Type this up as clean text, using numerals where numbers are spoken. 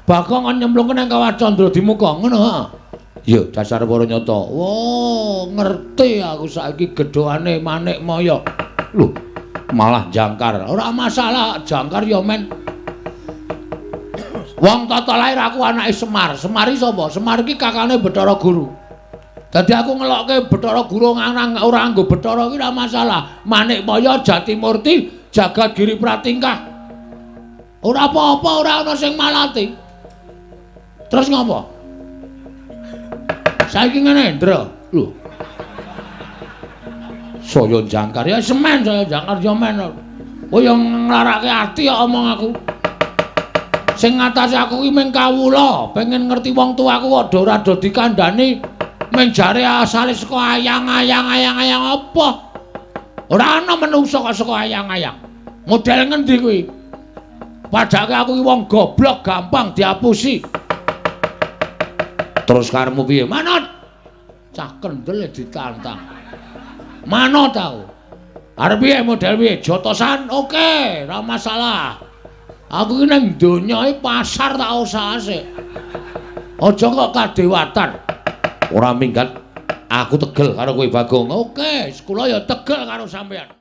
Bagong kon nyemplung nang Kawah Candra Dimuka, ngono ha. Ya, dasar para nyata. Wah, ngerti aku saiki gedhokane Manikmaya. Lho, malah jangkar. Ora masalah, jangkar ya men. Wong tata lair aku anake Semar. Semar iki sapa? Semar iki kakane Bathara Guru. Dadi aku ngelokke Bathara Guru nganang ora nganggo Bathara iki ora masalah. Manikmaya Jatimurti Jagat Giri Pratingkah. Ora apa-apa, ora ana sing malati. Terus ngopo? Saiki ngene, Ndra. Lho. Saya jangkar ya semen, saya jangkar ya men. Kowe yo nglarake ati kok omong aku. Sing ngatasi aku ki mung kawula, pengen ngerti wong tuaku kok ora do dikandhani mung jare asale saka ayang-ayang ayang-ayang apa? Ora ana menungsa kok saka ayang-ayang. Model ngendi kuwi? Padake aku ki wong goblok gampang diapusi. Terus karepmu piye? Manut. Cah kendel ditantang. Manut aku. Arep piye model piye? Jotosan oke, ora masalah. Aku ki ning donya iki pasar tak usahase. Aja kok kadewatan. Ora minggat. Aku tegel karo kowe Bagong. Oke, kula ya tegel karo sampean.